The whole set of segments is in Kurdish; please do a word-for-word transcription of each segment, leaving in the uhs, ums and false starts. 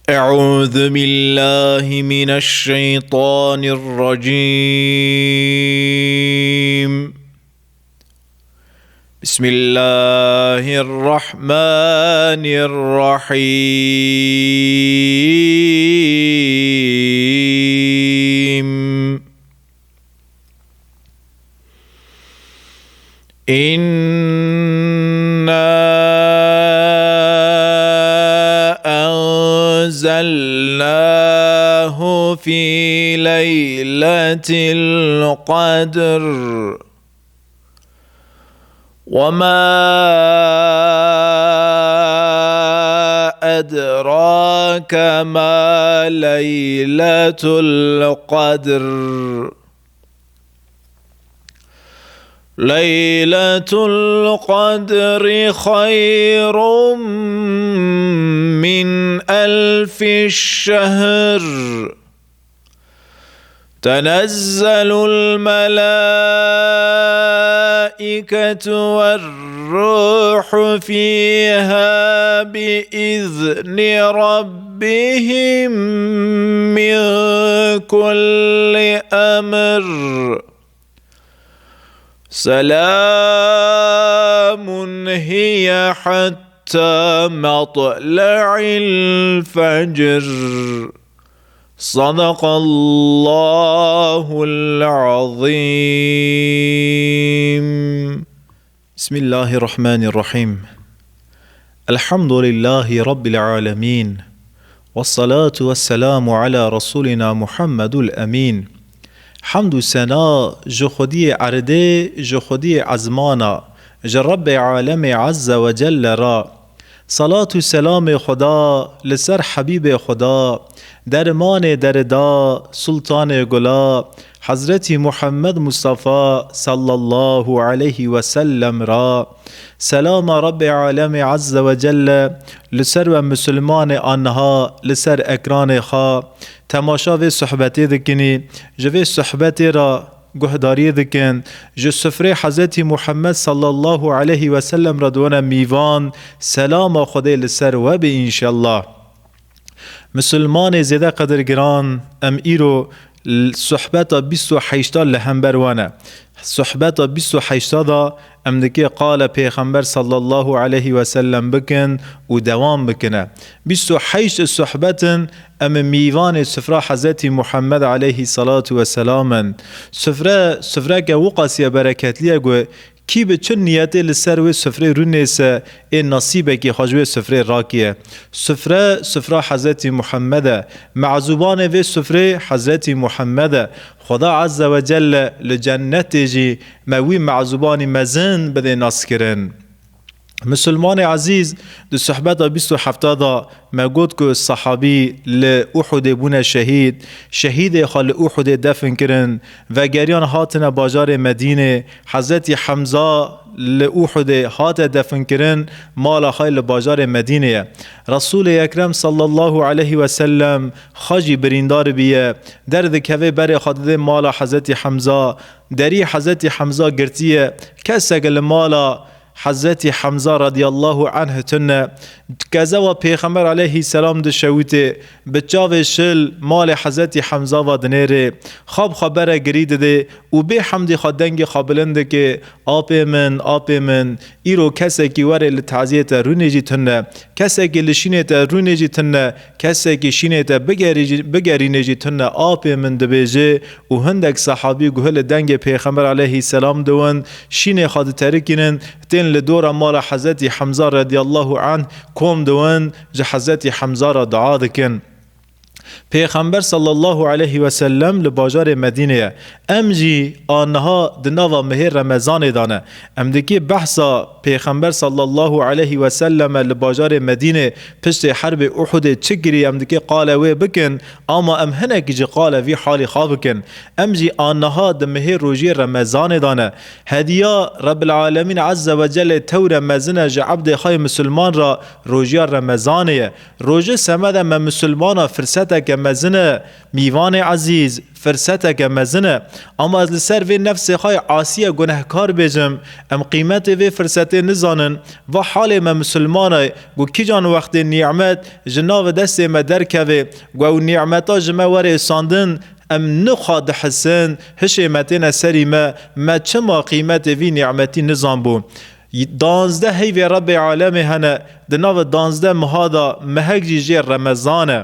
أعوذ بالله من الشيطان الرجيم. بسم الله الرحمن الرحيم. إنا أنزلناه في ليلة القدر. وما أدراك ما ليلة القدر. ليلة القدر خير من ألف شهر. تنزل الملائكة والروح فيها بإذن ربهم من كل أمر. سلام هي حتى مطلع الفجر. صدق الله العظيم. بسم الله الرحمن الرحيم. الحمد لله رب العالمين. والصلاة والسلام على رسولنا محمد الأمين. Hemd û sena ji Xwediyê erdê, ji Xwediyê ezmana, ji Rebbê alemê Azze ve Celle re. Salat û selamê Xweda li ser Hebîbê Xweda, dermanê derida, sultanê gula, Hezretî Muhammed Mustafa sallallahu aleyhi ve sellem ra. Selama Rabbê Alemê Azze ve Celle li ser we misilmanê aniha li ser ekranê xwe temaşa vê sohbetê dikinî, ji vê sohbetê ra guhdariyê dikin, ji sufrê Hezretî Muhammed sallallahu aleyhi ve sellem ra diwene mîvan, selama Xwedê li ser we be înşellah. Misilmanê zêde qedirgiran, em îro l-, sohbeta bîst û heşta li hember we ne. Sohbeta bîst û heşta da em dikê qala Pêxember sallallahu aleyhi ve sellem bikin û dewam bikine. Bîst û heşt sohbet in em mîvanê sifra Hezretî Muhammed aleyhi salatu ve selam in. Sifre, sifreke wiqasiye bereketliye ku kî bi çi niyetê li ser wê sifrê rûnêse, ê nasîbekî xwe ji wê sifrê rakiye. Sifre, sifra Hezretî Muhammed e. Mezûbanê vê sifrê Hezretî Muhammed e. Xweda Azze ve Celle li cennetê jî me wî mezûbanî mezin bidê naskirin. Misilmanê ezîz, di sohbeta bîst û hefta da me got ku sahabî li Uhudê bûne şehîd, şehîdê xwe li Uhudê defin kirin, vegeriyan hatine bajarê Medînê, Hezretî Hemza li Uhudê hate definkirin, mala xwe li bajarê Medînê ye. Resûlê Ekrem sallallahu aleyhi ve sellem xwe jî birîndar biye, derdikeve berê xwe didê mala Hezretî Hemza, derî Hezretî Hemza girtiye, keseke li mala Hezretî Hemza radiyallahu anh tune, kezewa Pêxember aleyhisselam dişewitê, bi çavê şil malê Hezretî Hemza va dinêrê, xwe bi xwe bere girî didê û bê hemdî xwe dengê xwe bilind dike, "Apê min, apê min, îro kesekî were li taziyê te rûnê jî tune, kesekî li şînê te rûnê jî tune, kesekî şînê te bigerî jî, bigerînê jî tune, apê min," dibêje û hindek sehabî guhê li dengê Pêxember aleyhisselam diwin, şînê xwe diterikînin, tên li dora mala Hezretî Hemza radiyallahu anh kom diwin, ji Hezretî Hemza re dua dikin. Pêxember sallallahu aleyhi ve sellem li bajarê Medînê ye. Em jî aniha di nava mehê Remezanê de ne. Em dikê behsa Pêxember sallallahu aleyhi ve selleme li bajarê Medînê piştê herbê Uhudê çi kirî, em dikê qale wê bikin, ama em hinekî jî qale vî halî xwe bikin. Em jî aniha di mehê rojiyê Remezanê de ne. Hediya Rebbil Alemîn Azze ve Celle tewre mezin e ji ebdê xwe yê misilman re, rojiya Remezanê ye. Roje semede me misilmana firsete Firseteke mezin e, mîvanê ezîz, firseteke mezin e. Ama ez li ser vê nefsê xwe yê asî ye, gunehkar bêjim, em qîmetê vê firsetê nizanin. Va halê me misilman e, ku kîjan wextê nîmet ji nav destê me derkeve, ku ew nîmeta ji me were îsandin, em nixwe dihisin, hişê me têne serî me, me çima qîmetê vî nîmetî nizanbû? Danzdeh heyvê Rebbê alemê hene, di nav danzdeh meha de mehek jî jê Remezan e.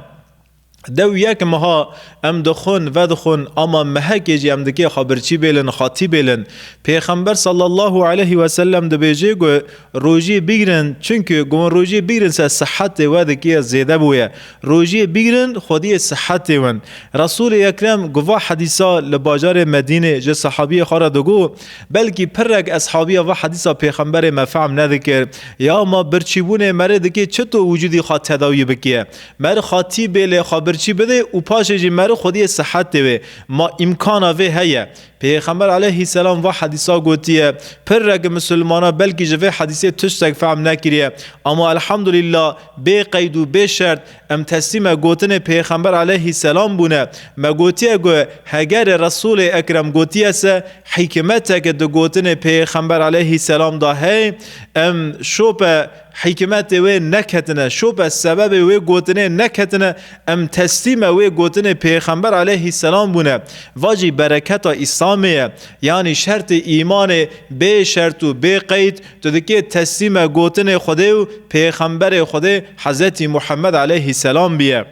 Dew yek meha em dixwin, vedixwin, ama mehekê jî em dikê xwe birçî bêlin, xatî bêlin. Pêxember sallallahu aleyhi ve sellem dibêje ku rojiyê bigrin, çunku ku hûn rojiyê bigrin se sihetê we dikê zêde bûye. Rojiyê bigrin, xwediyê sihetê win. Resûlê Ekrem ku va hedîsa li bajarê Medînê ji sehabiyê xwe re digot, belkî pirek eshabiya va hedîsa pêxemberê me fehm nedikir. Ya ma birçîbûnê merê dikê çito wicûdî xwe tedawî bikiye? Merê xatî bêlê, xwe birçî bidê û paşê jî merê xwediyê sihetê wê. Ma îmkana vê heye? Pêxember aleyhisselam va hedîsa gotiye, pirek misilmana belkî ji vê hedîsê tiştek fehm nekiriye. Ama elhamdulillah, bê qeyd û bê şert em teslîme gotinê Pêxember aleyhisselam bûne. Me gotiye ku hegerê Resûlê Ekrem gotiye se, hikmeteke di gotinê Pêxember aleyhisselam de hey, em şope hikmetê wê neketine, şope sebebê wê gotinê neketine, em teslîme wê gotinê Pêxember aleyhisselam bûne. Va jî bereketa Îslamê ye. Yanî şertê îmanê bê şert û bê qeyd, tu dikê teslîme gotinê Xwedê û Pêxemberê Xwedê Hezretî Muhammed aleyhisselam biye.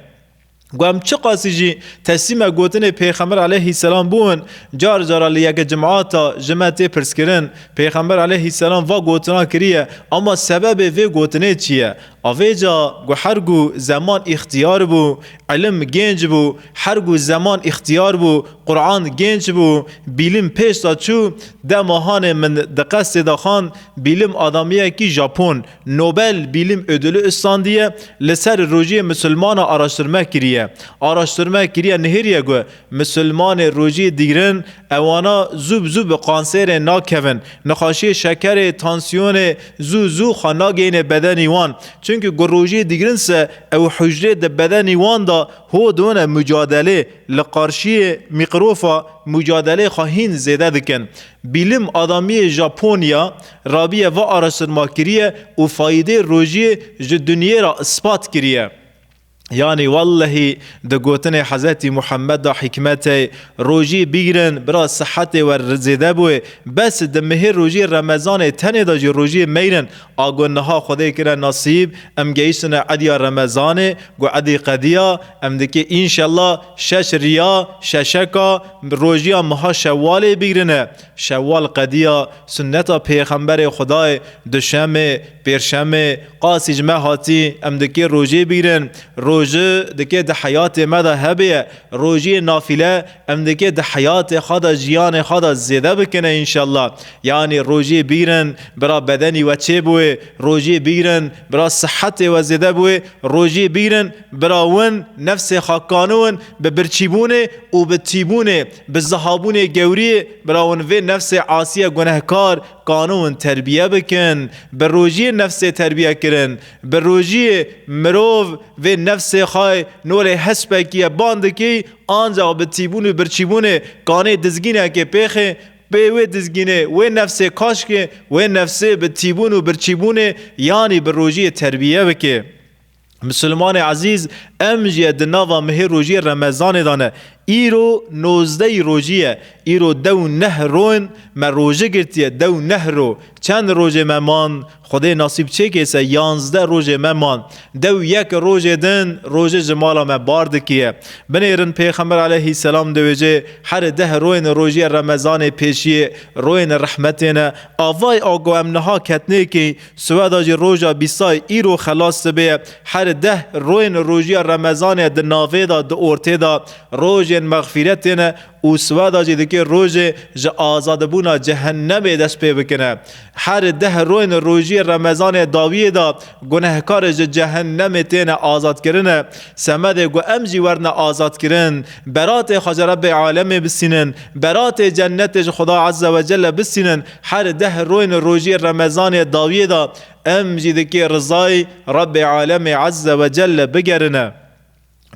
Ku em çiqasî jî teslîme gotinê Pêxember aleyhisselam bûn, car cara li yeke cemaata ji me tê pirskirin, Pêxember aleyhisselam va gotina kiriye, ama sebebê vê gotinê çi ye? Avêca ku her ku zeman îxtiyar bû, ilim gênc bû, her ku zeman îxtiyar bû, Quran gênc bû, bîlim pêş de çû, dema hanê min di qestê de xan, bîlim adamiyekî Japon, Nobel Bîlim Ödülü istandiye, li ser rojiyê misilmana araştirme kiriye. Araştirme kiriye, nihêriye ku misilmanê rojiyê digrin, ewana zû bi zû bi kanserê nakevin, nexweşiyê şekerê, tansiyonê zû zû xwe nageyne bedenî wan. Çunku ku rojiyê digrin se ew hucrê di bedenî wan de ho done mucadelê, li qarşiyê mîkrofa mucadelê xwe hîn zêde dikin. Bîlim adamiyê Japonya rabiye va araştirma kiriye û fayîdê rojiyê ji dinyê re ispat kiriye. Yanî wellehî di gotinê Hezretî Muhammed de hikmet e, rojî bigrin, bira sihetê we zêde bûye. Bes di mihê rojî Remezanê tenê de jî rojî meyrin. A ku niha Xwedê kire nasîb, em gehiştine ediya Remezanê, ku edî qediya, em dikê înşellah şeş riya, şeşeka rojiya meha Şewwalê bigirine. Şewwal qediya, sunneta Pêxemberê Xwedayê, duşemê, pêrşemê, qasî ji me hatî, em dikê rojê bîrin. Roji dikê di heyatê me de hebê. Rojiyê nafîle em dikê di heyatê xwe de, jiyanê xwe de zêde bikine înşellah. Yanî rojiyê bîrin, bira bedenî we çêbûyê, rojiyê bîrin, bira sihetê we zêde bûyê, rojiyê bîrin, bira win nefsê xwe kaniwin bi birçîbûnê û bi tîbûnê, bi zihabûnê gewriyê, bira win vê nefsê asiye gunehkar kaniwin terbiye bikin. Bi rojiyê nefsê terbiye kirin, bi rojiyê mirov vê nefsê xwe nolê hespekiye ban dikî, ancax bi tîbûn û birçîbûnê kanê dizgînekê pêxê, bê wê dizgînê, wê nefsê kaşkê, wê nefsê bi tîbûn û birçîbûnê, yanî bi rojiyê terbiye bike. Misilmanê ezîz, em jî di nava mihê rojiyê Remezanê de ne. Îro nozdehî rojî ye. Îro dew neh roin me roje girtiye, dew neh ro. Çend rojê me man? Xwedê nasîb çêkê se yanzdeh rojê me man. Dew yek rojê din roje ji mala me bar dikiye. Binêrin Pêxember aleyhisselam dibêje, her deh royên rojiyê Remezanê pêşiyê royên rehmetê ne. Avay a ku em niha ketnêkî, Sweda jî roja bîstayê îro xelas dibe. Her deh royên rojiya Remezanê di navê de, di ortê de rojên mexfîretê ne û sweda jî dike rojê ji azadibûna cehennemê dest pê bikine. Her deh royên rojiyê Remezanê dawiyê de gunehkarê ji cehennemê têne azadkirine. Semedê ku em jî werine azadkirin, beratê xwe ji Rebbê alemê bisînin, beratê cennetê ji Xuda Azze ve Celle bisînin, her deh royên rojiyê Remezanê dawiyê de em jî dikê rizayê Rebbê alemê Azze ve Celle bigerine.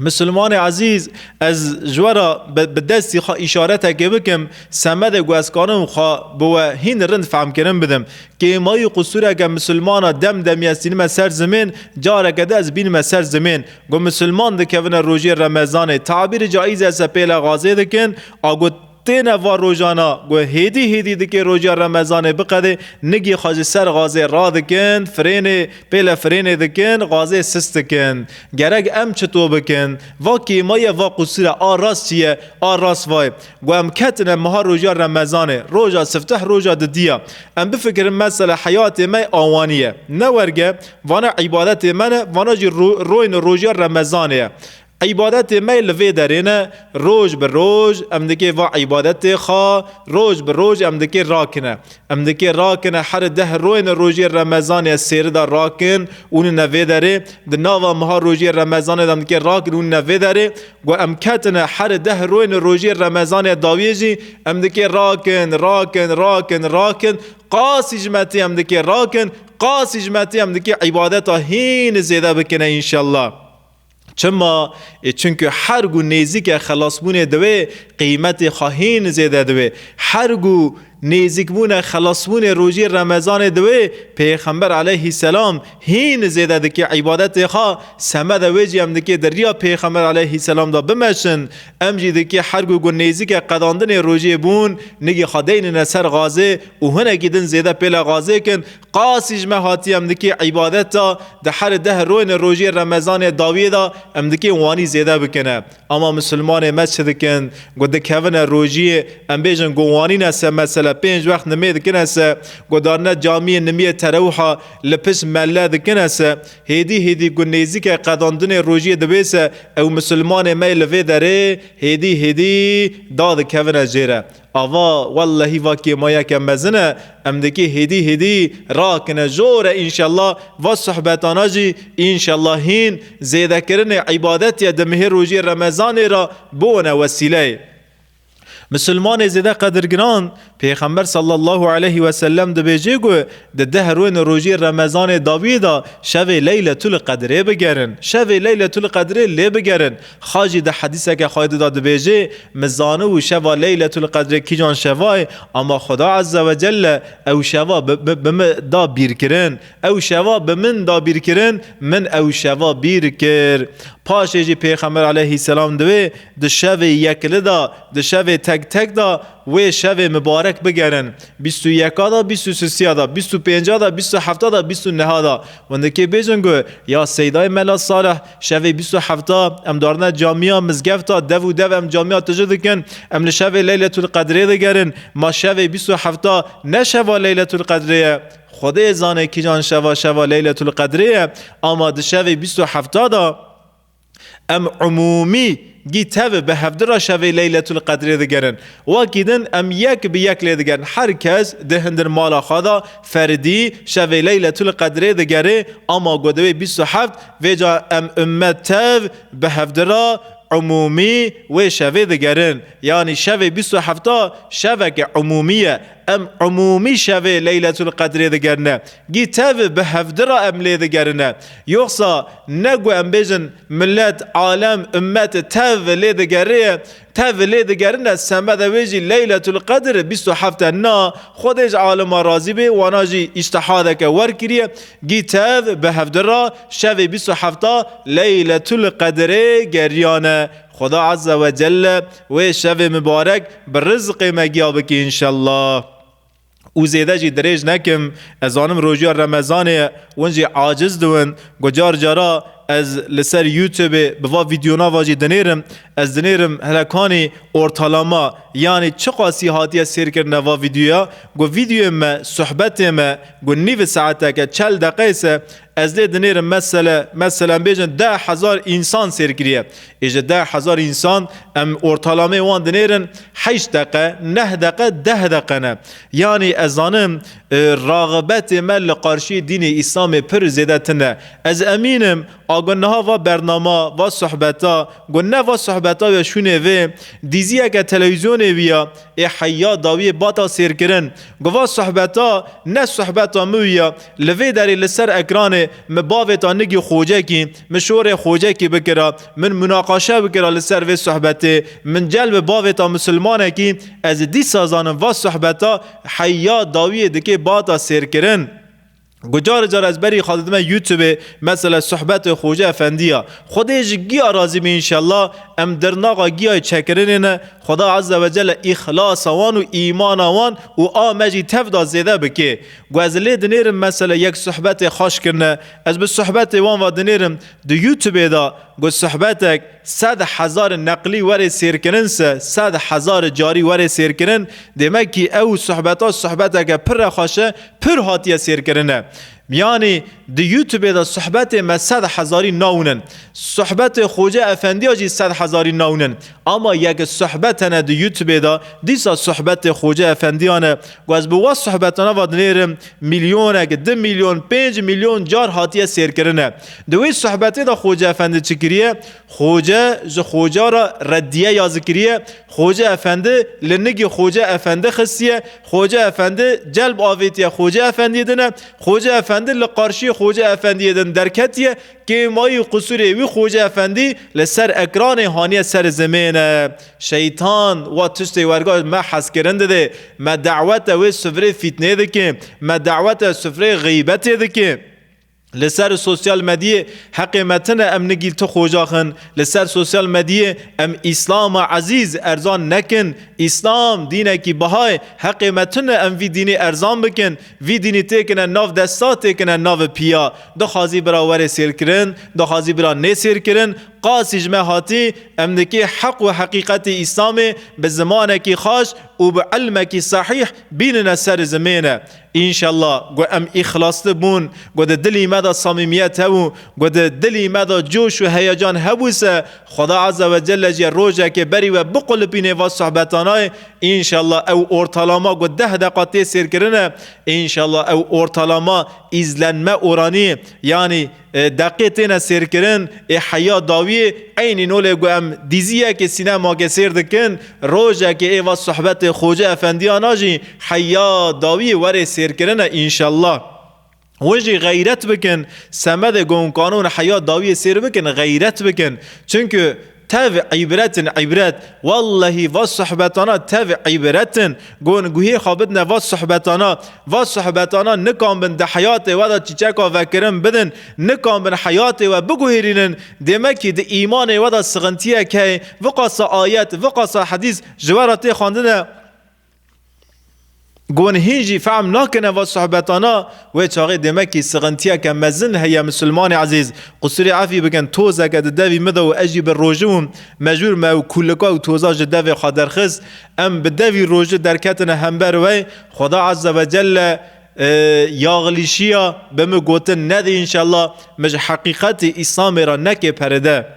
Misilmanê ezîz, ez ji we re bi, bi destî xwe îşaretekê bikim, semedê ku ez karim xwe bi we hîn rind fehmkirin bidim. Kêmayî qusûreke misilmana dem demî ez tînime ser zimên, careke de ez bînime ser zimên. Ku misilman dikevine rojê Remezanê, tabîrî caîz e se pêle gazê dikin, a ku têne va rojana ku hêdî hêdî dikê roja Remezanê biqedê, nigî xwe ji ser gazê radikin, firênê, pêle firênê dikin, gazê sist dikin. Gerek em çito bikin? Va kêma ye, va qusûr e, a rast çi ye, a rast vay. Ku em ketine meha roja Remezanê, roja sifteh, roja didiya. Em bifikirin mesela heyatê me awanî ye. Ne werge, vana îbadetê me ne, vana jî ro-, royne roja Remezanê ye. Îbadetê me li vê derê ne, roj bi roj em dikê va îbadetê xwe, roj bi roj em dikê rakine. Em dikê rakine, her deh royne rojê Remezanê sêri de rakin û nine vê derê, di nava meha rojê Remezanê de em dikê rakin û nine vê derê, ku em ketine her deh royne rojê Remezanê dawiyê jî em dikê rakin, rakin, rakin, rakin, qasî ji me tê em dikê rakin, qasî ji me tê em dikê îbadeta hîn zêde bikine înşellah. Çima? Ê, çunku her ku nêzîk e xelasbûnê diwê, qîmetê xwe hîn zêde diwê. Her ku nêzîkbûne xelasbûnê rojê Remezanê diwê, Pêxember aleyhisselam hîn zêde dike îbadetê xwe, semede wê jî em dike di riya Pêxember aleyhisselam de bimeşin. Em jî dike her ku ku nêzîk e qedandinê rojê bûn, nigê xwe deynine ser gazê û hinekî din zêde pêle gazê kin, qasî ji me hatiye em dikê îbadeta di her deh royne rojê Remezanê dawiyê de em dikê wanî zêde bikine. Ama misilmanê me çi dikin? Ku dikevine rojiyê, em bêjin ku wanîne se, mesela pênc wext nimê dikine se, ku darine camiyê nimiyê terewiha li pişt melle dikine se, hêdî hêdî ku nêzîke qedandinê rojiyê dibê se, ew misilmanê me yê li vê derê hêdî hêdî dadikevine jê re. Ava, wellehî va kêmayeke mezin e, em dikê hêdî hêdî rakine jor e înşellah, va sohbetana jî înşellah hîn zêdekirinê îbadetê di mihê rojê Remezanê re bibûne wesîleyê. Misilmanê zêde qedirgiran, Pêxember sallallahu aleyhi ve sellem dibêje ku di deh royne rojê Remezanê dawiyê de şevê Leyletul Qedrê bigerin. Şevê Leyletul Qedrê lê bigerin. Xwe jî di hedîseke xwe de dibêje, min zanibû şeva Leyletul Qedrê kîjan şeva ye, ama Xuda Azze ve Celle ew şeva bi, bi, bi min da bîrkirin. Ew şeva bi min da bîrkirin, min ew şeva bîr kir. Paşê jî Pêxember aleyhisselam divê di şevê yekli de, di şevê tek tek de wê şevê mibarek bigerin. Bîst û yeka de, bîst û sisiya de, bîst û pênca de, bîst û hefta de, bîst û neha de. Hûn dikê bêjin ku, ya Seydayê Mela Salih, şevê bîst û hefta em darine camiya, mizgefta, dev û dev em camiya tije dikin, em li şevê Leyletul Qedrê digerin, ma şevê bîst û hefta ne şeva Leyletul Qedrê ye? Xwedê zane kîjan şeva, şeva Leyletul Qedrê ye, ama di şevê bîst û hefta de em umûmî gî tev bi hevdira şevê Leyletul Qedrê digerin. Wekî din em yek bi yek lê digerin. Her kes di hindir mala xwe de ferdî şevê Leyletul Qedrê digere, ama ku divê bîst û heft, vêca em ummet tev bi hevdira umûmî wê şevê digerin. Yanî şevê bîst û hefta şeveke umûmî ye. Em umûmî şevê Leyletul Qedrê digerine. Gî tev bi hevdira em lê digerine. Yoxsa ne ku em bêjin millet, alem, ummet tev lê digeriye, tev lê digerine, semede wê jî Leyletul Qedr bîst û heft e. Na, Xwedê ji alima razî bê, wana jî îctihadeke wer kiriye. Gî tev bi hevdira şevê bîst û hefta Leyletul Qedrê geriyane. Xuda Azze ve Celle wê şevê mibarek bi rizqê me giya bike înşellah. Û zêde jî dirêj nekim, ez zanim rojiya Remezanê ye, hûn jî aciz diwin, ku car cara ez li ser YouTubeê bi va vîdyona va jî dinêrim, ez dinêrim hele kanî ortalama, yanî çiqasî hatiye sêrkirine va vîdyoya, ku vîdyoyê me, sohbetê me, ku nîv saeteke, çel deqeyê se, ez lê dinêrim mesele, meselen bêjin deh hezar însan sêr kiriye. Ê ji deh hezar însan em ortalameyê wan dinêrin heşt deqe, neh deqe, deh deqe ne. Yanî ez zanim, e, raxibetê me li qarşiyê dînê Îslamê pir zêde tune. Ez emînim, a ku niha va bernama, va sohbeta, ku ne va sohbeta ve şûnê vê, dîziyeke televîzyonê wî ya, ê heya dawiyê bata sêrkirin. Go va sohbeta ne sohbeta min wî ya, li vê derê li ser ekranê min bavê ta nigî xocekî, min şorê xocekî bikira, min munaqaşe bikira li ser vê sohbetê, min celb bavê ta misilmanekî, ez dîsa zanim va sohbeta heya dawiyê dikê bata sêrkirin. Go car car ez berî xwe didime YouTubeê, mesela sohbetê Xoce Efendî ya. Xwedê ji giya razî be înşellah, em dirnaxa giyayê çekirinê ne. Xweda Azze ve Celle îxlasa wan û îmana wan û a me jî tev da zêde bike. Go ez lê dinêrim mesela yek sohbetê xaş kirine, ez bi sohbetê wan va dinêrim di YouTubeê da, go sohbetek sed hezar neqlî were sêrkirin se, sed hezar carî were sêrkirin, demek kî ew sohbeta sohbeteke pir re xweş e, pir hatiye sêrkirine. Yanî di YouTubeê de sohbetê me sed hezarî nawnin. Sohbetê Xoce Efendiya jî sed hezarî nawnin. Ama yek sohbet hene di YouTubeê de, dîsa sohbetê Xoce Efendiya ne. Ku ez bi wa sohbetana va dinêrim, milyonek, du milyon, pênc milyon car hatiye sêrkirine. Di wê sohbetê de Xoce Efendi çi kiriye? Xoce ji Xoca re reddiye ya zikiriye. Xoce Efendi li nigî Xoce Efendi xistiye. Xoce Efendi celb avêtiye Xoce Efendiyê din e. Xoce Efendi li qarşî Xoce Efendiyê din derketiye. Kêmayî û qusûrê wî Xoce Efendî li ser ekranê haniye ser zimêne. Şeytan wa tiştê werga me hezkirin dide. Me dawete wê sifrê fîtnê dike. Me dawete sifrê xeybetê dike. Li ser sosyal medyê heqê me tine em nigîl tu xocaxin. Li ser sosyal medyê em Îslama ezîz erzan nekin. Îslam dînekî bihayê heqê me tine em vî dînê erzan bikin. Vî dînî têkine nav desta, têkine nav piya. Dixwazî bira were sêrkirin, dixwazî bira nêsêrkirin. Qasî ji me hatî, em dikê heq û heqîqetê Îslamê bi zimanekî xaş û bi ilmekî sehîh bînine ser zimêne. Înşallah, ku em îxlasli bûn, ku di dilî me de samîmiyet hebû, ku di dilî me de coş û heyecan hebû se, Xweda Azze ve Celle jî rojekê berî we biqulipînê va sohbetanayê. Înşallah ew ortalama ku deh deqa tê sêrkirine, înşallah ew ortalama izlenme oranı, yanî, e, deqê têne sêrkirin, ê heya dawiyê eynî nolê ku em dîziyekê sînemake sêr dikin, rojekê ê va sohbetê Xoce Efendiyana jî heya dawiyê were sêrkirine înşallah. Hûn jî xeyret bikin, semedê ku hûn kanûn heya dawiyê sêr bikin, xeyret bikin. Çimkî tev îbret in, îbret. Wellehî va sohbetana tev îbret in. Ku hûn guhê xwe bidine va sohbetana, va sohbetana nikan bin di heyatê we de çîçeka vekirin bidin, nikan bin heyatê we biguhêrînin. Demek kî di îmanê we de sixintiyek heye. Viqasa ayet, viqasa hedîs ji we re tê xwendine. Ku hûn hîn jî fehm nakine va sohbetana, wê çaxê demek kî sixintiyeke mezin heye, misilmanê ezîz. Qusûrê efî bikin, tozeke di devî min de û ez jî bi rojî bûm, mecbûr me ew kulika û toza ji devê xwe derxist. Em bi devî rojî derketine hember we. Xweda Azze ve Celle, e, yaxlîşiya bi min gotin nede înşallah, min ji heqîqetê Îslamê re neke perede.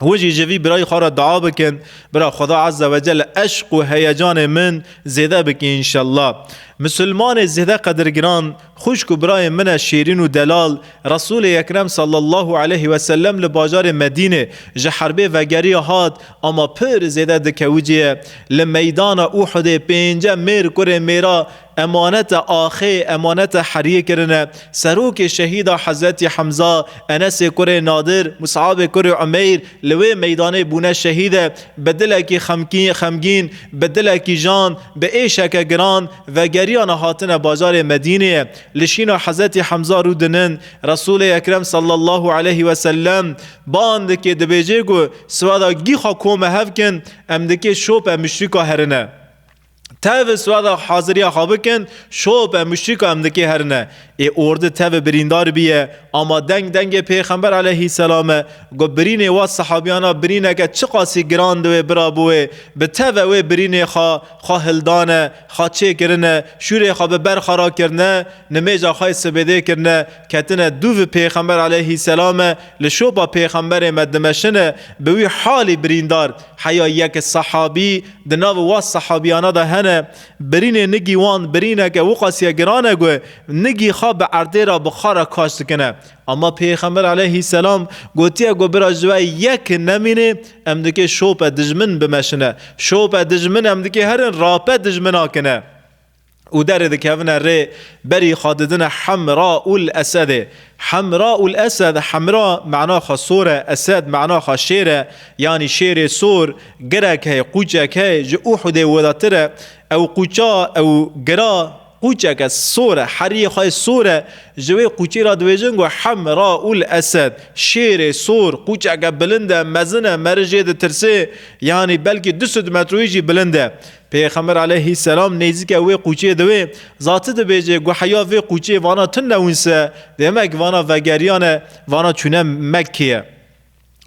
Hûn jî ji vî birayî xwe re dua bikin, bira Xweda Azze ve Celle eşq û heyecanê min zêde bike înşallah. Misilmanê zêde qedirgiran, xwişk û birayên min e şêrîn û delal, Resûlê Ekrem sallallahu aleyhi ve sellem li bajarê Medînê ji herbê vegeriya hat, ama pir zêde dikewicî ye. Li meydana Uhudê pênce mêr kurê mêra emanete axê, emanete heriyê kirine. Serokê şehîda Hezretî Hemza, Enesê kurê Nadir, Musabê kurê Umeyr li wê meydanê bûne şehîde, bi dilekî xemkî-, xemgîn, bi dilekî jan, bi êşeke giran vegeriyane hatine bajarê Medîneyê. Li şîna Hezretî Hemza rû dinin, Resûlê Ekrem sallallahu aleyhi ve sellem ban dike, dibêje ku siwada gî xwe kome hev kin, em dike şope muşrîka herine. Tev siwada haziriya xwe bikin, şope muşrîka em dikê herine. Ê ordi tev birîndar biye, ama deng dengê Pêxember aleyhîselam e, ku birînê wa sehabiyana birîneke çiqasî giran di wê bira bû wê, bi teve wê birînê xwe, xwe hildane, xwe çêkirine, şûrê xwe bi ber xwe rakirine, nimêja xwe yê sibêdê kirine, ketine dû vi Pêxember aleyhîselam e, li şopa Pêxemberê me dimeşine, bi wî halî birîndar. Heya yek sehabî di nav wa sehabiyana de hene, birînê nigî wan birîneke wiqasiye giran e ku nigî xwe bi erdê re bi xwe re kaş dikine. Ama Pêxember aleyhisselam gotiye ku bira ji we yek nemîne, em dikê şope dijmin bimeşine. Şope dijmin em dikê herin rape dijmina kine. Û derê dikevine rê, berî xwe didine Hemra ul Esedê. Hemra ul Esed, Hemra mana xwe sor e, Esed mana xwe şêr e, yanî şêrê sor, girek heye, qûçek heye, ji Uhudê wêdatir e. Ew qûça, ew gira, qûçeke sor e, heriyê xwe sor e, ji wê qûçê re dibêjin ku Hemra ul Esed, şêrê sor, qûçeke bilind e, mezin e, meriv jê ditirsê, yanî belkî du sed metroyî jî bilind e. Pêxember aleyhisselam nêzîke wê qûçê diwê, zati dibêje, gu heya vê qûçê vana tune winse, demek vana vegeriyane, vana çûne Mekkeye.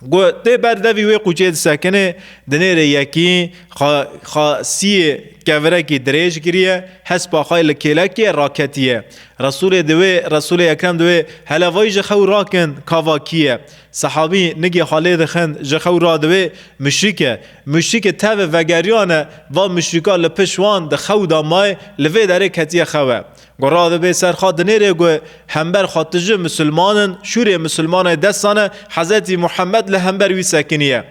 Gu tê ber devî wê qûçê disekine, dinêrê yekî xa-, xasiyê kevirekî dirêj kiriye, hespa xwe li kêlekê raketiye. Resulê diwê, Resulê Ekrem diwê, hele vay ji xew rakin, kava kî ye? Sehabî nigê xwe lê dixin, ji xew radiwê, muşrîk e. Muşrîkê tevê vegeriyan e, va muşrîka li pişt wan di xew de maye, li vê derê ketiye xewe. Gu radibê ser xwe dinêrê gu hember xwe tiji misilman in, şûrê misilmanê destan e, Hezretî Muhammed li hember wî sekiniye.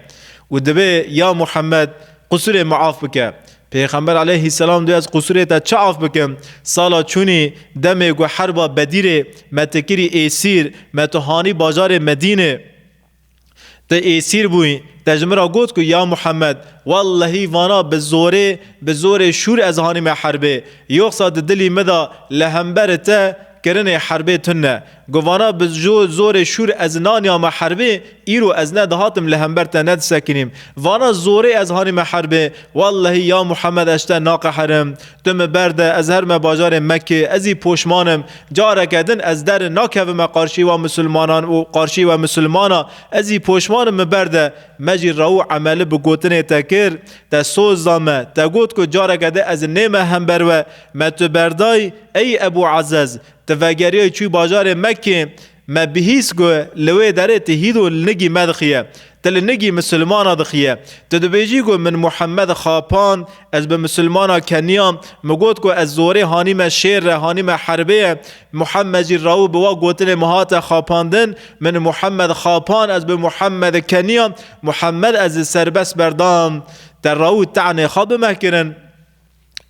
Û dibê, ya Muhammed, qusurê min af bike. Pêxember aleyhisselam dê, ez qusurê te çi af bikim? Sala çûnî demê ku herba Bedîrê me tu kirî êsîr, me tu hanî bajarê Medînê. Tu êsîr bûyî, te ji min re got ku ya Muhammed, wellehî vana bi zorê, bi zorê şûr ez hanîme herbê. Yoksa di dilî min de li hemberê te kirinê herbê tune. Gu vana bi jo-, zorê şûr ez naniyame herbê, îro ez nedihatim li hember te nedisekinîm. Vana zorê ez hanîme herbê. Wellehî ya Muhammed ez ji te naqeherim. Tu mi berde, ez herime bajarê Mekkê, ez î poşman im. Careke din ez der nakevime qarşî wa misilmanan û qarşî we misilmana, ez î poşman im, mi berde. Me jî rew û emeli bi gotinê te kir, te soz da me, te got ku careke din ez nême hember we, me tu berdayî, ey Ebû Ezez. Tu vegeriyayî çûyî bajarê Mekkê, me bihîst ku li wê derê tu hîdo li nigî me dixiye, tu li nigî misilmana dixiye. Tu dibêjî ku min Muhammed xapand, ez bi misilmana keniyam, min got ku ez zorê hanîme şêr re, hanîme herbê ye. Muhammed jî rew bi wa gotinê min hate xapandin, min Muhammed xapand, ez bi Muhammed keniyam, Muhammed ez li serbest berdam. Te rew û te'nê xwe bi me kirin.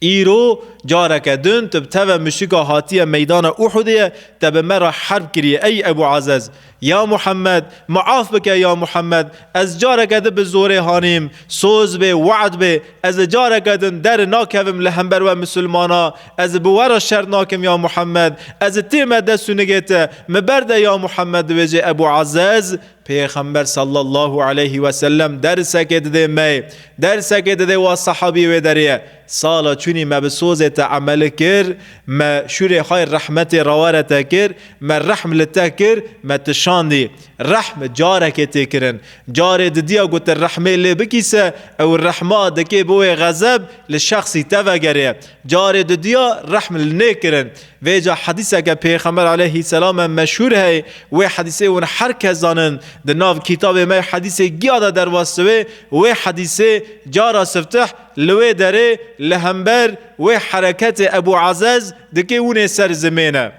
Îro careke din tu bi teve muşrika hatiye meydana Uhudê, te bi me re herb kiriye, ey Ebû Ezez. Ya Muhammed, min af bike ya Muhammed, ez careke din bi zorê hanîm, soz bê, we'd bê, ez careke din der nakevim li hember we misilmana, ez bi we re şer nakim ya Muhammed, ez tême dest û nigê te, min berde ya Muhammed, dibêje Ebû Ezez. Pêxember sallallahu aleyhi ve sellem dersekê didê me, dersekê didê wa sehabî wê derê ye. Sala çûnî me bi sozê te emeli kir, me şûrê xwe rehmetê rawere te kir, me rehm li te kir, me tu şandî. Rehm carekê tê kirin. Carê didiya ku tu rehmê lê bikîse, ew rehma dikê bi wê xezeb li şexsî te vegerê. Carê didiya rehm li nê kirin. Vêca hedîseke Pêxember aleyhisselam e meşhûr hey, wê hedîsê hûn her kes zanin, di nav kitabê me hedîsê giya de derbas dibe, wê hedîsê cara siftih li wê derê li hember wê hereketê Ebû Ezez dikê hûnê ser zimên e.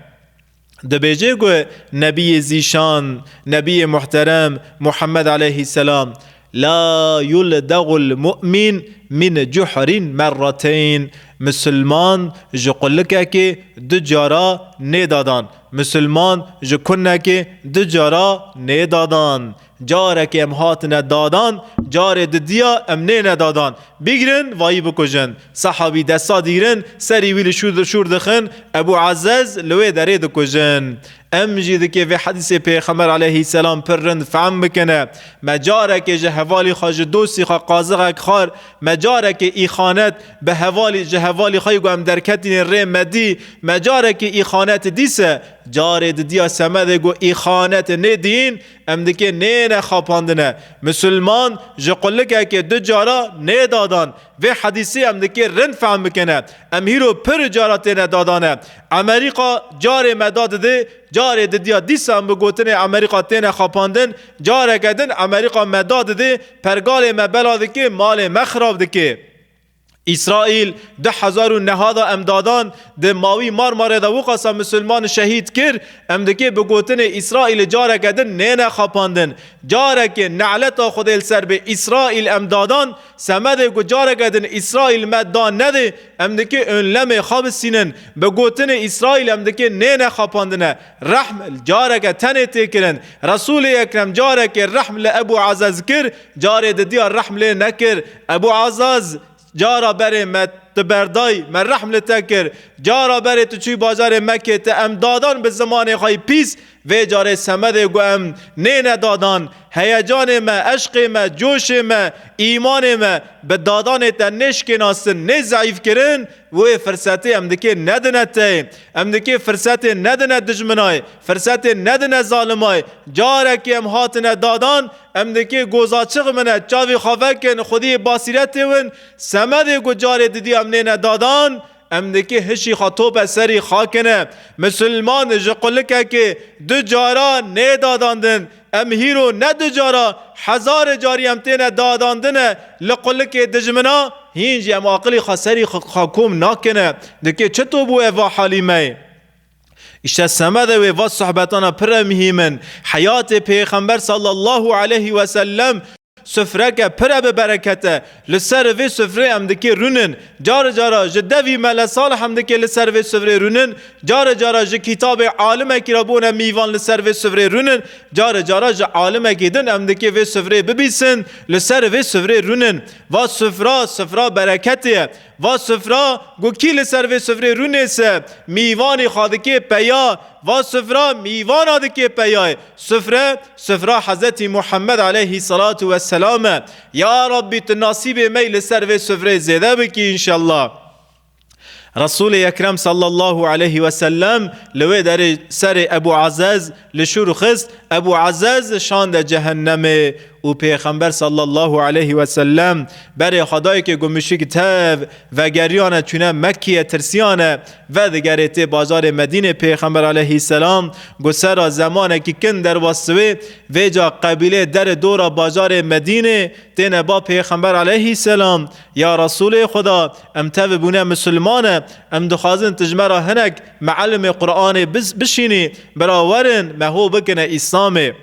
Dibêje ku Nebiyê Zîşan, Nebiyê Muhterem Muhammed aleyhisselam, "La yuldagul mu'min min cuhrin merrateyn." Misilman ji qulikekê du cara nêdadan. Misilman ji kunekê du cara nêdadan. Carekê em hatine dadan, carê didiya em nêne dadan. Bigrin, vayî bikujin. Sehabî desta dîrin, serî wî li şûr, şûr dixin, Ebû Ezez li wê derê dikujin. Em jî dikê vê hedîsê Pêxember aleyhisselam pir rind fehm bikine. Me carekê ji hevalî xwe, ji dostî xwe qazixek xwar, me carekê îxanet bi hevalî, ji hevalî xwe ku em derketînê rê me dî, me carekê îxanet dîse, carê didiya semedê ku îxanet nêdîn, em dikê nêne xapandine. Misilman ji qulikekê du cara nê dadan. Vê hedîsê em dikê rind fehm bikene. Em hîro pir cara têne dadane. Amerîka carê me da didê, carê didiya dîsa em bi gotinê Amerîka têne xapandin, careke din Amerîka me da didê, pergalê me bela dikê, malê me xirab dikê. Îsraîl du hezar û nehda em dadan, di mawî Marmarê de wiqasa misilman şehîd kir, em dikê bi gotinê Îsraîlê careke din nêne xapandin. Carekê neleta Xwedê li ser bê Îsraîl em dadan, semedê ku careke din Îsraîl me da nedê, em dikê önlemê xwe bisînin. Bi gotinê Îsraîl em dikê nêne xapandine. Rehm careke tenê tê kirin. Resûlê Ekrem carekê rehm li Ebû Ezez kir, carê didiya rehm lê nekir. Ebû Ezez, cara berê me tu berday, me rehm li te kir. Cara berê tu çûyî bajarê Mekkê, te em dadan bi zimanê xwe yî pîs. Vê carê semedê ku em nêne dadan, heyecanê me, eşqê me, coşê me, îmanê me bi dadanê te nêşkênasin, nê zeîf kirin, wê firsetê em dikê nedine te. Em dikê firsetê nedine dijminayê, firsetê nedine zalimay. Carekê em hatine dadan, em dikê goza çixmine, çavê xwe vekin, xwediyê basîretê win, semedê ku carê didî em nêne dadan, em dikê hişî xwe tope serî xakine. Misilman ji qulikekê du cara nê dadandin. Em hîro ne du cara, hezarê carî em têne dadandine li qulikê dijmina, hîn jî em aqilî xwe serî xwe kom nakine. Dikê çito bû eva halî me? Îşte semedê wê va sohbetana pire muhîm in. Heyatê Pêxember sallallahu aleyhi ve sellem sufreke pire bi bereket e. Li ser vê sufrê em dikê rûnin. Carê cara ji devî Mele Salih em dikê li ser vê sufrê rûnin. Carê cara ji kitabê alimekî re bûne mîvan li ser vê sufrê rûnin. Carê cara ji alimekî din em dikê vê sufrê bibîsin. Li ser vê sufrê rûnin. Va sufra, sufra bereketê ye. Va sifra, ku kî li ser vê sifrê rûnê se, mîvanî xwe dikê peya, va sifra mîvana dikê peyayê. Sifre, sifra Hezretî Muhammed aleyhissalatu vesselam e. Ya Rabbî, tu nasîbê me yî li ser vê sifrê zêde bikî înşallah. Resûlê Ekrem sallallahu aleyhi ve sellem li wê derê serê Ebû Ezez li şûr xist, Ebû Ezez şande cehennemê. Û Pêxember sallallahu aleyhi ve sellem berê xwe dayikê ku muşrik tev vegeriyane çûne Mekkiyê tirsiyane, vedigerê tê bajarê Medînê. Pêxember aleyhisselam ku sera zemanekî kin derbas wê, vêca qebîlê derê dora bajarê Medînê têne ba Pêxember aleyhisselam, ya Resûlê Xuda, em tev bûne misilmane, em dixwazin tu ji me re hinek mealimê Qur'anê bis-, bişînî, bira werin me ho bikine Îslamê.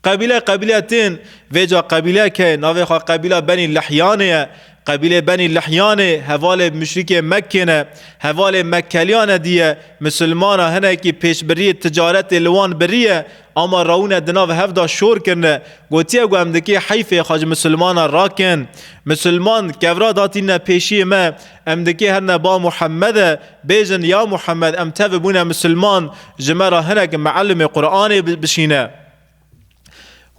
Qebîle qebîle tên, vêca qebîleke navê xwe qebîla Benî Lihyanê ye. Qebîlê Benî Lihyanê hevalê muşrikê Mekkê ne, hevalê Mekkeliyan e diye, misilmana hinekî pêşbiriyê ticaretê li wan biriye, ama rawine di nav hev de şor kirine. Gotiye ku em dikê heyfê xwe ji misilmana rakin. Misilman kevra datîne pêşiyê me, em dikê herine ba Muhammed e, bêjin, ya Muhammed, em tev bûne misilman, ji me re hinek mealimê Qur'anê bi-, bişîne.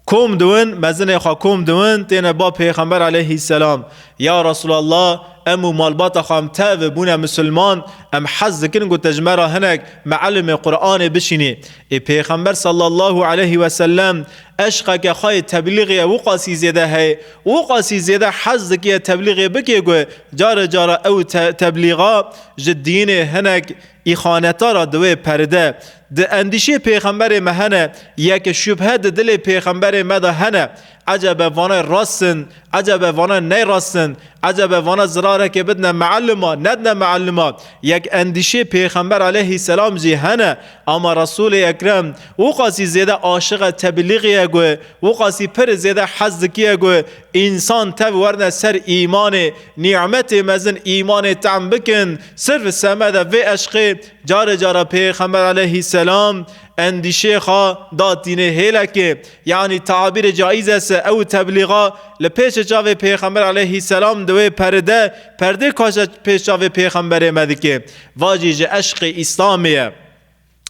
Kom diwin, mezinê xwe kom diwin, têne ba Pêxember aleyhisselam. Ya Resulallah, em û malbata xwe em tev bûne misilman, em hez dikin ku te ji me re hinek mealimê Qur'anê bişînî. Ê Pêxember sallallahu aleyhi ve sellem eşqeke xwe yê teblîxê ye wiqasî zêde heye, wiqasî zêde hez dikiye teblîxê bike ku care cara ew te-, teblîxa ji dînê hinek îxaneta re di wê perde. Di endîşê Pêxemberê me hene, yek şubhe di dilê Pêxemberê me de hene. Ecebe vana rast in, ecebe vana ney rast in, ecebe vana zirarekê bidine mealima, nedine mealima. Yek endîşê Pêxember aleyhisselam jî hene, ama Resûlê Ekrem wiqasî zêde aşiqe teblîxê ye ku, wiqasî pir zêde hez dikiye ku însan tev werine ser îmanê, nîmetê mezin îmanê tehm bikin. Sirf semede vê eşqê carê cara Pêxember aleyhisselam endîşê xwe datînê hêlekê. Yanî tabîrê caiz e se ew teblîxa li pêşê çavê Pêxember aleyhisselam di wê perde, perdê kaşe pêş çavê Pêxemberê me dike. Va jî ji eşqê Îslamê ye.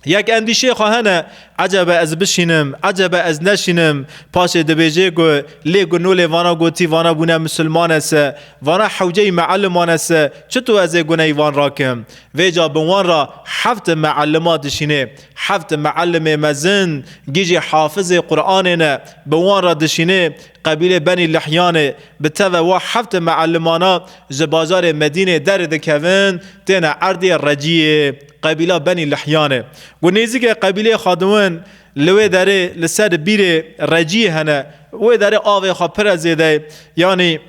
Yek endîşê xwe hene, ecebe ez bişînim, ecebe ez neşînim. Paşê dibêjê ku lê ku nolê vana gotî, vana bûne misilmane se, vana hewceyî meellimane se, çito ez ê guneyî van rakim? Vêca bi wan ra heft meellima dişînê. Heft meellimê mezin, gîjî hafizê Qur'anê ne, bi wan ra dişînê. Qebîlê Benî Lihyanê bi teve wa heft meellimana ji bajarê Medînê derdikevin, têne erdê Reciyê, qebîla Benî Lihyanê. Ku nêzîkê qebîlê xwe diwin, li wê derê li ser bîrê Reciyê hene, wê derê avê xwe pire zêde ye. Yanî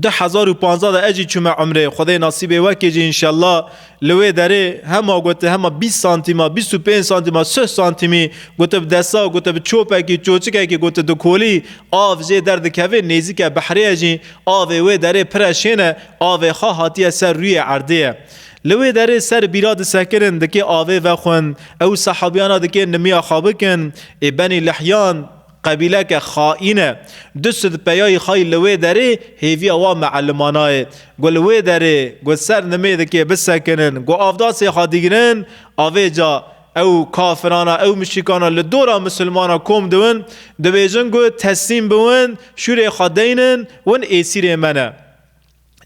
du hezar û panzdeh de ez jî çûme umrê, Xwedê nasîbê wekê jî înşellah. Li wê derê hema gote hema bîst santîma, bîst û pênc santîma, sih santîmî gote bi desta, gote bi çopekî, çoçikekî, gote dikolî, av jê derdikeve, nêzîke behrê ye jî, avê wê derê pire şêne, avê xwe hatiye ser rûyê erdê ye. Li wê derê ser bîra disekirin, dikê avê vexwin, ew sehabiyana dikê nimiya xwe bikin, ê Benî Lihyan, qebîleke xaîn e. Du sed peyayî xayî li wê derê hêviya wa meellimana ye. Got li wê derê, got ser nimê dikê bisekinin, got avdasê xwe digrin, avêca ew kafirana, ew muşrikana li dora misilmana kom diwin, dibêjin got teslîm biwin, şûrê xwe deynin, win êsîrê me ne.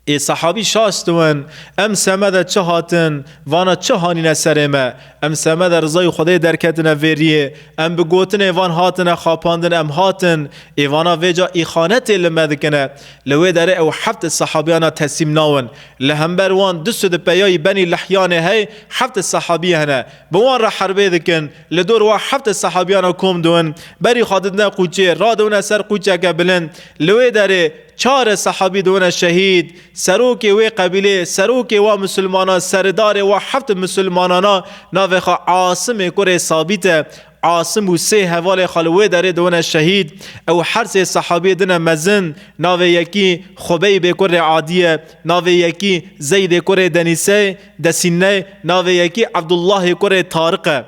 Ê sehabî şaş diwin, em semede çi hatin, vana çi hanîne serê me? Em semede rizayê Xwedê derketine vêriyê, em bi gotinê van hatine xapandin, em hatin. Ê vana vêca îxanetê li me dikine. Li wê derê ew heft sehabiyana teslîm nawin. Li hember wan du sed peyayî Benî Lihyanê hey, heft sehabî hene. Bi wan re herbê dikin. Li dor wa heft sehabiyana kom diwin. Berî xwe didine qûçê, radiwine ser qûçeke bilind. Li wê derê çar sehabî diwine şehîd. Serokê wê qebîlê, serokê wa misilmana, seridarê wa heft misilmanana navê xwe Asimê kurê Sabît e. Asim û sê hevalê xwe li wê derê diwine şehîd. Ew her sê sehabiyê dine mezin. Navê yekî Xubeybê kurê Adî ye. Navê yekî Zeydê kurê Denîsey, Desîney. Navê yekî Ebdullahê kurê Tariq e.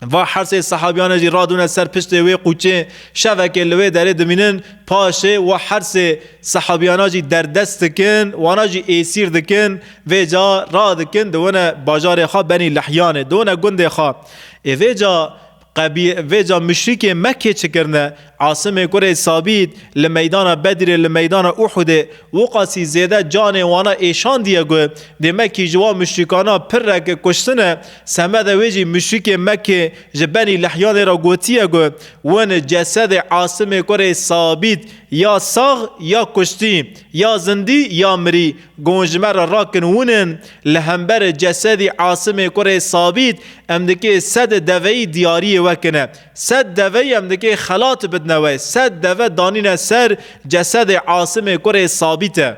Va her sê sehabiyane jî radûne ser piştê wê qûçê, şevekê li wê derê dimînin, paşê wa her sê sehabiyana jî derdest dikin, wana jî êsîr dikin, vêca radikin, diwine bajarê xwe Benî Lihyanê, diwine gundê xwe. Ê vêca qebî-, vêca muşrikê Mekkê çi kirine? Asimê kurê Sabît li meydana Bedirê, li meydana Uhudê wiqasî zêde canê wana êşandiye ku dê Mekkî ji wan muşrikana pirreke kuştine, semede wê jî muşrikê Mekkê ji Benî Lihyanê re gotiye ku win cesedê Asimê kurê Sabît ya sax ya kuştî, ya zindî ya mirî, gon ji me re rakin winin, li hember cesedî Asimê kurê Sabît em dikê sed deveyî diyariyê we kine. Sed deveyî em dikê xelat bidine we. Sed deve danîne ser cesedê Asimê kurê Sabît e.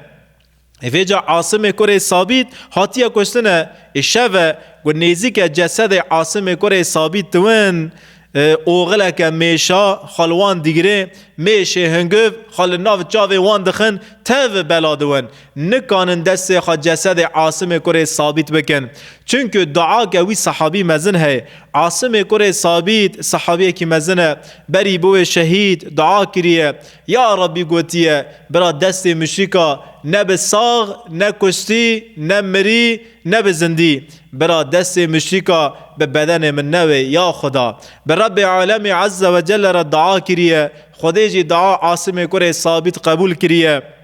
Ê vêca Asimê kurê Sabît hatiye kuştine. Ê şev e ku nêzîke cesedê Asimê kurê Sabît diwin, e, oxileke mêşa xwe li wan digire, mêşê hingiv xwe li nav çavê wan dixin, tev bela diwin. Nikanin destê xwe cesedê Asimê kurê Sabît bikin. Çunku duake wî sehabî mezin heye. Asimê kurê Sabît sehabiyekî mezin e. Berî bûye şehîd, dua kiriye. Ya Rabbî gotiye, bira destê muşrika ne bi sax, ne kuştî, ne mirî, ne bi zindî. Bira destê muşrika bi bedenê min newê, ya Xuda. Bi Rebbê Alemê Azze ve Celle re dua kiriye. Xwedê jî dua Asimê kurê Sabît qebûl kiriye.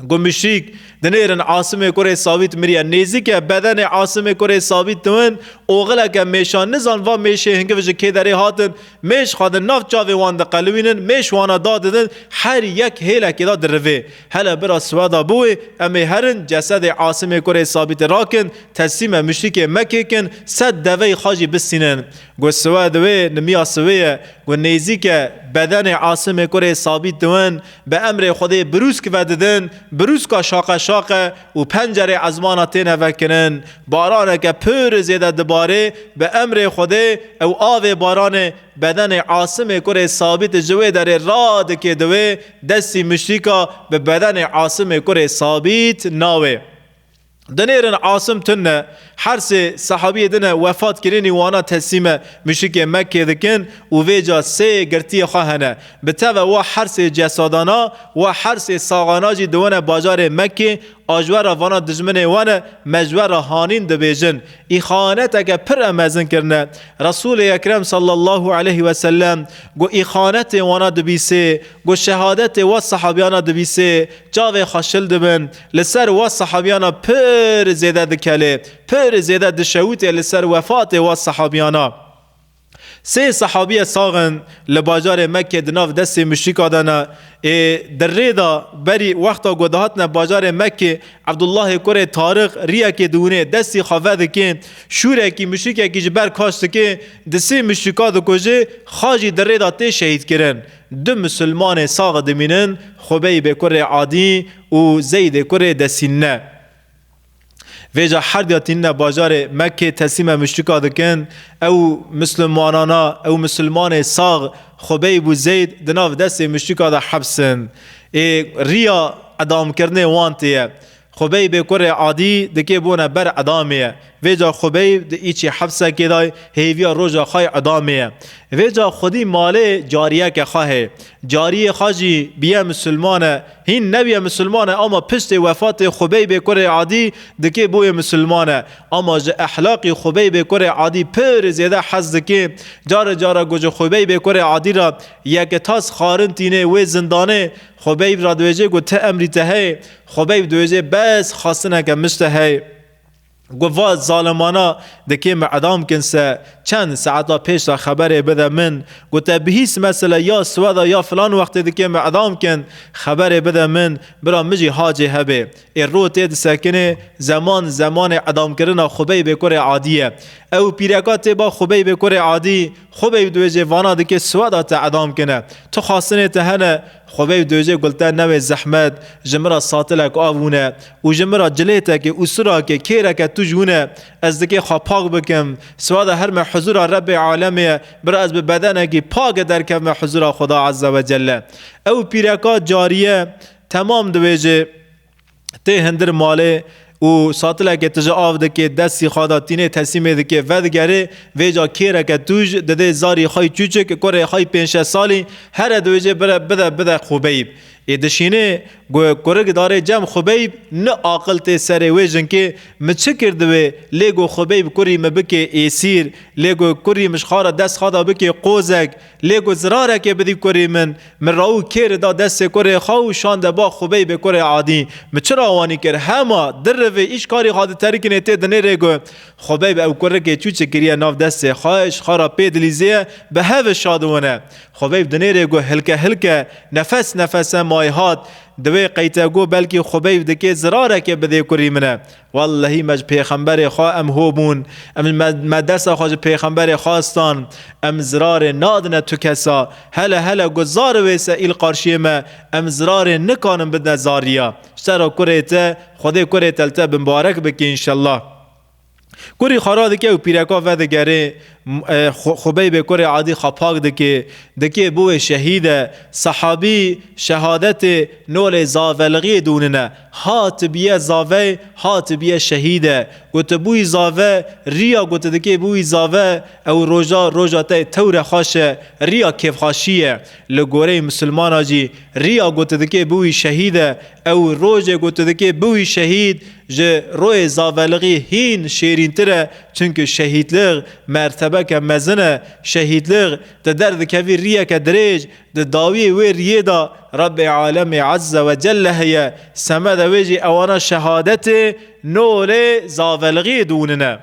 Got muşrîk, dinêrin Asimê kurê Sabît miriye. Nêzîke bedenê Asimê kurê Sabît diwin, oxileke mêşan, nizan va mêşê hingiv ji kê derê hatin, mêş xwe di nav çavê wan diqelibînin, mêş wana dadidin, her yek hêlekê de dirivê. Hele bira siweda biwê, em ê herin cesedê Asimê kurê Sabîtê rakin, teslîme muşrikê Mekê kin, sed deveyî xwe jî bistînin. Got siwed wê, nimiya siwê ye. Got nêzîke bedenê Asimê kurê Sabît diwin, bi emrê Xwedê birûsk vedidin, birûska şaqe şaqe û pencerê ezmana têne vekirin. Baraneke pir zêde dibarê, bi emrê Xwedê ew avê baranê bedenê Asimê kurê Sabît ji wê derê radikê diwê, destî muşrîka bi bedenê Asimê kurê Sabît nawê. Dinêrin Asim tune, Her sê sehabiyê din e wefat kirinî wana teslîme muşrikê Mekkê dikin û vêca sê girtiyê xwe hene. Bi teve wa her sê cesadana, wa her sê saxana jî diwine bajarê Mekkê, a ji we re vana dijminê we ne, me ji we re hanîn dibêjin. Îxaneteke pir e mezin kirine. Resûlê Ekrem sallallahu aleyhi ve sellem got, îxanetê wana dibîsê, got, şehadetê wa sehabiyana dibîsê, çavê xwe şil dibin, li ser wa sehabiyana pir zêde dikelê, pir zêde dişewitê li ser wefatê wa sehabiyana. Sê sehabiye sax in li bajarê Mekkê di nav destê muşrika de ne. Ê, di rê de berî wexta ku dihatine bajarê Mekkê, Ebdullahê kurê Tariq riyekê diwinê, destî xwe vedikê, şûrekî muşrikekî ji ber kaş dikê, di sê muşrika dikujê, xa jî di rê de tê şehîdkirin. Du misilmanê sax dimînin, Xubeybê kurê Adî û Zeydê kurê Desînne. Vêca herdiya tînine bajarê Mekkê teslîme muşrika dikin. Ew mislimanana, ew misilmanê sax Xubeyb û Zeyd di nav destê muşrika de hepsin. Ê riya edamkirinê wan tê ye. Xubeybê kurê Adî dikê bûne ber edamê ye. Vêca Xubeyb di îçî hepsekê de hêviya roja xwe yê edamê ye. Vêca xwedî malê cariyeke xwe hê. Cariyê xwe jî biye misilman e. Hîn nebiye misilman e, ama piştê wefatê Xubeybê kurê Adî dikê bûye misilman e. Ama ji ehlaqî Xubeybê kurê Adî pir zêde hez dikê. Care cara ku ji Xubeybê kurê Adî re yeke tas xarin tînê wê zindanê, Xubeyb re dibêjê ku ti emrî te heye. Xubeyb dibêjê bes xwestineke min ji te heye. Got, va zalimana dikê min edam kin se, çend saeta pêş de xeberê bide min. Got, te bihîst mesela ya siweda ya filan wextê dikê min edam kin, xeberê bide min, bira min jî hacê hebê. Ê ro tê disekinê, zeman zemanê edamkirina Xubeybê kurê Adî ye. Ew pîreka tê ba Xubeybê kurê Adî, Xubeyb dibêjê vana dikê siweda te edam kine. Tu xwestinê te hene, Xubeyb dibêjê gul te newê zehmet, ji min re satilek av wine û ji min re cilêtekê û sirakê kêreke tu ji wine, ez dikê xwe pak bikim, siwada her me huzura Rebbê alemê ye, bira ez bi bedenekî pake derkevme huzura Xuda Azze ve Celle. Ew pîreka cariye temam dibêjê, tê hindir malê û satilekê tije av dikê, destî xwe da tînê teslîmê dikê, vedigerê, vêca kêreke tûj didê zarî xwe yî çûçik, kurê xwe yî pênc şeş salî, here dibêjê bire, bide, bide Xubeyb. Ê dişînê, ku kurik darê cem Xubeyb, ni aqil tê serê wê jinkê, mi çi kir divê, lê ku Xubeyb kurî mi bikê êsîr, lê ku kurî mi ji xwe re dest xwe da bikê qozek, lê ku zirarekê bidî kurî min, min rawû kêrê da destê kurê xwe û şande ba Xubeybê kurê Adî. Mi çira wanî kir? Hema dirivê îş karî xwe diterikînê tê dinêrê ku Xubeyb ew kurikê çûçik kiriye nav destê xwe, ji xwe re pê dilîzê ye, bi hev şa diwine. Xubeyb dinêrê ku hilke hilke, nefes nefese mayî hat, di wê qeyte ku belkî Xubeyb dikê zirarekê bidê kurî min e. Wellehî me ji pêxemberê xwe em ho bûn. Em me, me desta xwe ji pêxemberê xwe stan. Em zirarê nadine tu kesa. Hele hele ku zar wê se îl qarşiyê me. Em zirarê nikanin bidine zariya. Ji te re kurê te, Xwedê kurê te li te bimbarek bike înşellah. Kurî xwe radike û pîreka vedigere, m-, e, Xu-, Xubeybê kurê Adî xwe pak dike, dike bû wê şehîd e. Sehabî şehadetê nolê zavelixiyê dûnine. Ha tu biye zave, ha tu biye şehîd e. Ku tu bûyî zave, riya ku tu dikê bûyî zave, ew roja, roja te tewre xweş e, riya kêfxweşî ye. Li goreyê misilmana jî riya ku tu dikê bûyî şehîd e, ew rojê ku tu dikê bûyî şehîd, ji royê zavelixî hîn şêrîntir e, çunku şehîdlix mertebeke mezin e. Şehîdlix, tu derdikevî riyeke dirêj, di dawiyê wê riyê de Rebbê Alemê Azze ve Celle heye, semede wê jî ewana şehadetê nolê zavelixiyê dûnine.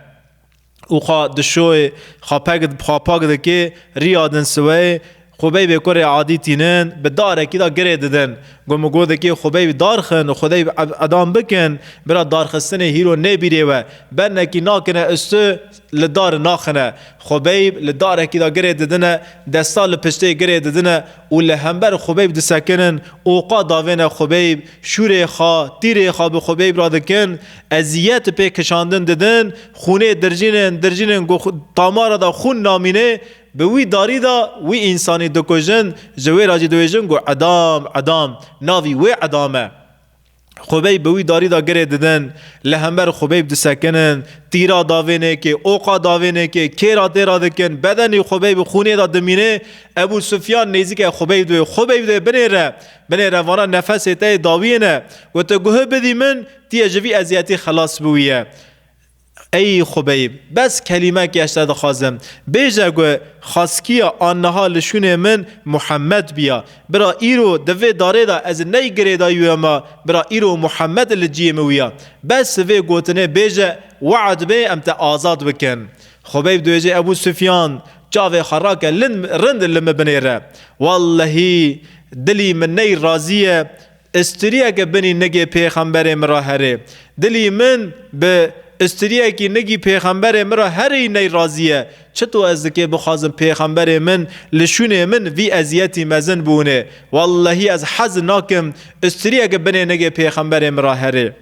Û xwe dişoyê, xwe pek, xwe pak dikê, riya din siweyê, Xubeybê kurê Adî tînin, bi darekî de girê didin. Got, min got dikê Xubeyb darxin, Xubeyb ed-, edam bikin, bira darxistinê hîro nêbîrê we. Bernekî nakine üstü, li dar naxine. Xubeyb li darekî de girê didine, desta li piştê girê didine û li hember Xubeyb disekinin, oqa davêne Xubeyb, şûrê xwe, tîrê xwe bi Xubeyb re dikin, eziyet pê kişandin didin, xûnê dirjînin, dirjînin ku xu-, tamara de xûn namînê, bi wî darî de wî însanî dikujin, ji wê re jî dibêjin ku edam, edam, navî wê edam e. Xubeyb bi wî darî de girê didin, li hember Xubeyb disekinin, tîra davênekê, oqa davênekê, kêra têra dikin, bedenî Xubeyb xûnê de dimîne. Ebu Sufyan nêzîke Xubeyb dibê, Xubeyb dibê, binêre, binêre, vana nefesê te yê dawiyê ne. Û tu guhê bidî min, tîye ji vî eziyetî xelas biwîye. Ey Xubeyb, bes kelîmek ji te dixwazim. Bêje ku xaskiya aniha li şûnê min Muhammed biya. Bira îro di vê darê de ez ney girêdayî wê ma, bira îro Muhammed li ciyê min wiya. Bes vê gotinê bêje, we'd bê em te azad bikin. Xubeyb dibêje, Ebu Sufyan, çavê xwe rake, lin-, rind li min binêre. Wellehî dilî min ney razî ye, istiriyeke binî nigê pêxemberê min re herê. Dilî min bi istiriyekî nigî pêxemberê min re herî ney razî ye. Çito ez dikê bixwazim pêxemberê min li şûnê min vî eziyetî mezin bûne. Wellehî ez hez nakim istiriyeke binê nigê pêxemberê min re herê.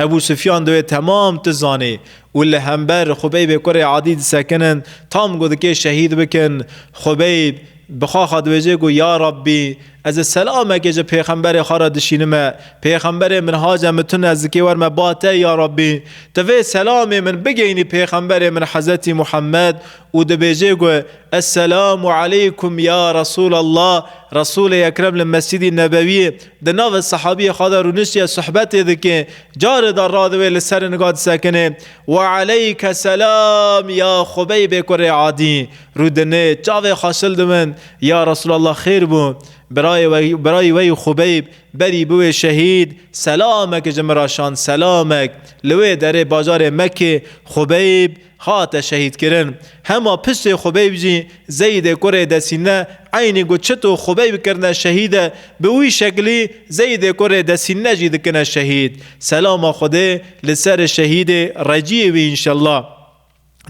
Ebu Sufyan dibê, temam tu zanî. Û li hember Xubeybê kurê Adî disekinin, tam ku dikê şehîd bikin. Xubeyb bi xwe xwe dibêje ku, ya Rabbî, ez ê selamekê ji pêxemberê xwe re dişînime. Pêxemberê min hace min tune, ez dikê werme ba te, ya Rabbî. Tu vê selamê min bigeyînî pêxemberê min Hezretî Muhammed û dibêje ku, Esselamu aleykum ya Resûlallah. Resûlê Ekrem li Mescîdî Nebewiyê di nav sahabiyê xwe de rûniştiye, sohbetê dike. Carê de radibe li ser niga disekine. Ve aleyke selam ya Xubeybê kurê Adî. Rûdine, çavê xwe şil dibin. Ya Resûlallah, xêr bû. Birayê we, birayê we yî Xubeyb berî bûye şehîd. Selamek ji min re şand, selamek. Li wê derê bajarê Mekkê Xubeyb hate şehîdkirin. Hema piştê Xubeyb jî Zeydê kurê Desîne, eynî ku çito Xubeyb kirine şehîde, bi wî şeklî Zeydê kurê Desîne jî dikine şehîd. Selama Xwedê li ser şehîdê Reciyê wî înşellah.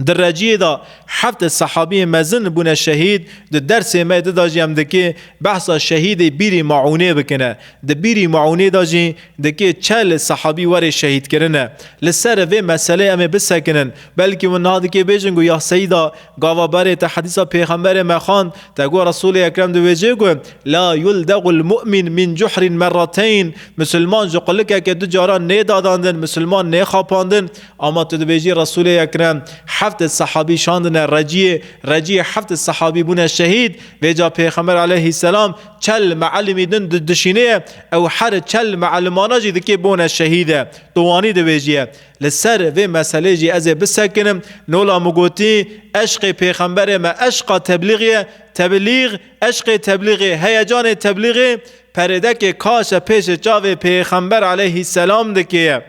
Di Reciyê de heft sehabiyê mezin bûne şehîd. Di dersê me di de jî em dikê behsa şehîdê Bîrî Maûnê bikine. Di Bîrî Maûnê de jî dikê çel sehabî were şehîdkirine. Li ser vê meseleyê em ê bisekinin. Belkî hûn niha dikê bêjin ku, ya Seyda, gava berê te hedîsa pêxemberê me xwend, te got Resûlê Ekrem dibêje ku, la yuldegul mu'min min cuhrin merrateyn. Misilman ji qulikeke du caran nêdadandin, misilman nêxapandin. Ama tu dibêjî Resûlê Ekrem heft sehabî şandine Reciyê, Reciyê heft sehabî bûne şehîd. Vêca Pêxember aleyhisselam çel mealimî din di-, dişîne ye, ew her çel mealimana jî dikê bûne şehîde. Tu wanî dibêjiye. Li ser vê meselê jî ez ê bisekinim. Nola min gotî, eşqê Pêxemberê me eşqa teblîxê ye. Teblîx, eşqê teblîxê, heyecanê teblîxê, perêdekê kaş e pêşê çavê Pêxember aleyhisselam dikê ye.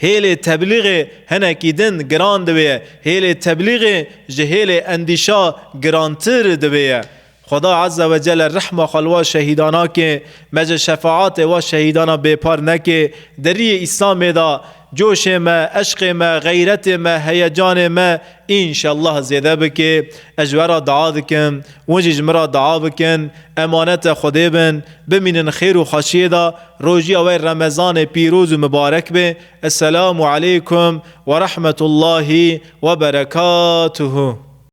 Hêlê teblîxê hinekî din giran dibe ye. Hêlê teblîxê ji hêlê endîşa girantir dibe ye. Xweda Azze ve Celle rehma xwe li wa şehîdana ke, me ji şefaatê wa şehîdana bêpar neke. Di riyê Îslamê de coşê me, eşqê me, xeyretê me, heyecanê me înşellah zêde bike. Ez ji we re dua dikim, hûn jî ji min re dua bikin. Emanete Xwedê bin, bimînin xêr û xweşiyê de. Rojiya we Remezanê pîroz û mibarek be. Esselamu aleykum ve rahmetullahi ve berekatuhu.